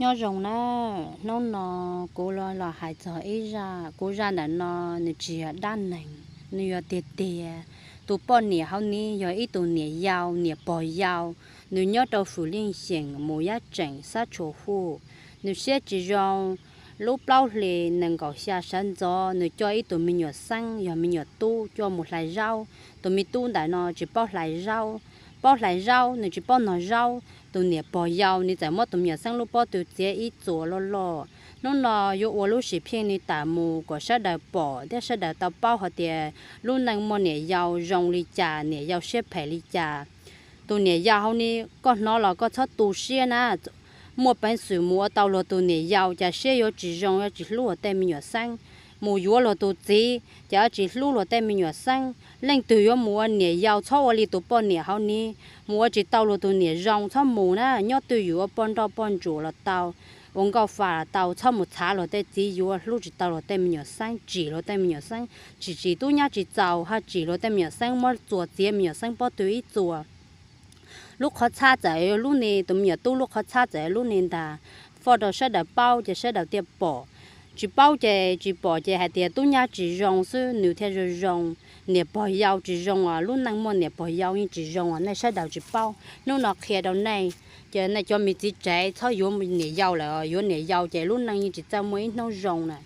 Nyob zoo na, hnub no kuv los hais txog ib zaj, kuv zaj ntawm no nws tsis yog dab neeg, nws yog tiag tiag. Tus poj niam hauv ni yog ib tug niam yau, niam pog yau, nws nyob rau fwm Leej Xyeem, mus Yab Tseem, xab Tshua Huj. Nws siab tsis zoo, lub plaub hlis nees nkaum xya sawv ntxov nws coj ib tug me nyuam xeeb yog me nyuam tub coj mus hlais zaub. Tus me tub ntawm no tsis paub hlais zaub, paub hlais zaub nws tsis paub nog zaub. Tus niam pog yau nws txawm muab tus me nyuam xeeb lub pob tw txiav ib txuas loj loj. Hnub no yuav ua lub sim pheej no tas mus kom sawv daws pom thiab sawv daws tau paub hais tias lub neej muaj niam yau zoo li cas, niam yau siab phem li cas. Tus niam yau hauv ni, koj hnov los koj txhob tu siab na. Muaj peev xwm mus ua tau luag tus niam yau, cas siab yuav tsis zoo, yuav tsis hlub luag tej me nyuam xeeb, mus yuav luag tus txiv, cas yuav tsis hlub luag tej me nyuam xeeb. Leej twg yuav mus ua niam yau txhob ua li tus poj niam hauv ni, mus ua tsis tau luag tus niam zoo txhob mus na. Nyob twj ywm ua poj nrauj poj ntsuam los tau, ua nkauj fa los tau, txhob mus txhav luag tej txiv yuav, hlub tsis tau luag tej me nyuam xeeb, tsim luag tej me nyuam xeeb, tsim tsis tub nyab tsis txaus, ho tsim luag tej me nyuam xeeb, muab txuas txiav me nyuam xeeb pob tw ib txuas. Lub qhov txhab txawm yog lub ni, tus me nyuam tub lub qhov txhab txawm yog lub ni ntag. Foj rau sawv daws paub ces sawv daws thiaj pom. Tsis paub ces tsis pom ces hais tias tub nyab tsis zoo xwb nws thiaj zoo zoo. Niam pog yau tsis zoo os, lub neej muaj niam pog yau yeej tsis zoo os, nej sawv daws tsis paub. Hnub no qhia rau nej, ces nej cov me txiv tsev txhob yuav niam yau lawm, yuav niam yau ces lub neej yeej tsis txawj muaj ib hnub zoo na.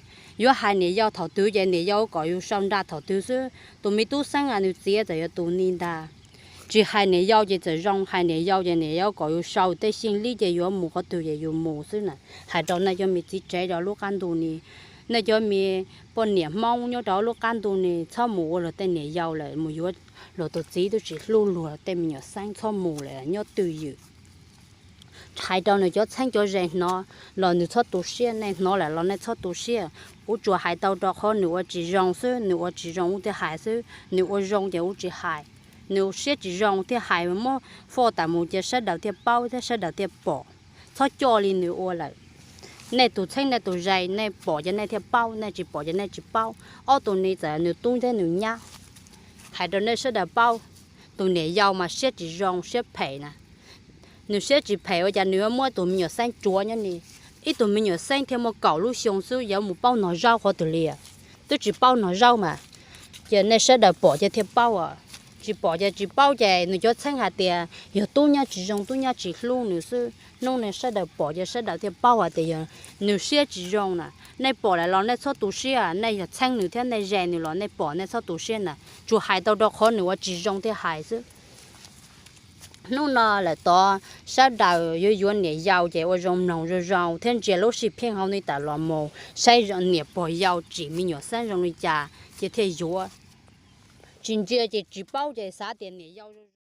Yuav hais niam yau thaum twg ces niam yau kom yus sau nra thaum twg xwb. Tus me tub xeeb a nws txiv txawm yog tus ni ntag. Tsis hais niam yau ces txawm zoo, hais niam yau ces niam yau kom yus sau tej xyeej lib ces yuav mus qhov twg ces yus mus xwb na. Hais rau nej cov me txiv tsev rau lub qab ntuj ni, nej cov me poj niam Hmoob nyob rau lub qab ntuj ni txhob mus ua luag tej niam yau lawm, mus yuav luag tus txiv twb tsis hlub luag tej me nyuam xeeb, txhob mus lawm, nyob twj ywm. Hais rau nws cov txheeb cov ze hnov los nws txhob tu siab, nej hnov lawm los nej txhob tu siab. Kuv tsuas hais tau rau qhov nws ua tsis zoo xwb, nws ua tsis zoo kuv thiaj hais xwb, nws ua zoo ces kuv tsis hais. Nws siab tsis zoo thiaj hais muab foj tas mus ces sawv daws thiaj paub thiab sawv daws thiaj pom. Txhob coj li nws ua lawm. Nej tus txheeb nej tus ze, nej pom ces nej thiaj paub, nej tsis pom ces nej tsis paub. Ob tug ni txawm nws tub thiab nws nyab. Hais rau nej sawv daws paub, tus niam yau mas siab tsis zoo siab phem na. Nws siab tsis phem ua cas nws yuav muab tus me nyuam xeeb tsuav nyob ni. Ib tug me nyuam xeeb thiaj muaj kaum lub xyoo xwb yuav mus paub nog zaub qhov twg li, twb tsis paub nog zaub mas. Ces nej sawv daws pom ces thiaj paub os, tsis pom ces tsis paub ces nws cov txheeb hais tias yog tub nyab tsis zoo, tub nyab tsis hlub nws xwb. Hnub no sawv daws pom ces sawv daws thiaj paub hais tias yog nws siab tsis zoo na. Nej pom lawm los nej txhob tu siab, nej yog txheeb nws thiab nej ze nws los nej pom nej txhob tu siab na. Tsuas hais tau rau qhov nws ua tsis zoo thiaj hais xwb. Hnub no lawm tod sawv daws yuav yuav niam yau ces ua zoo mloog zoo zoo thiab ntsia lub sij pheej hauv ni tas los mus saib niam pog yau tsim me nyuam xeeb zoo li cas ces thiaj yuav. Tsis ntsia ces tsis paub ces xav tias niam yau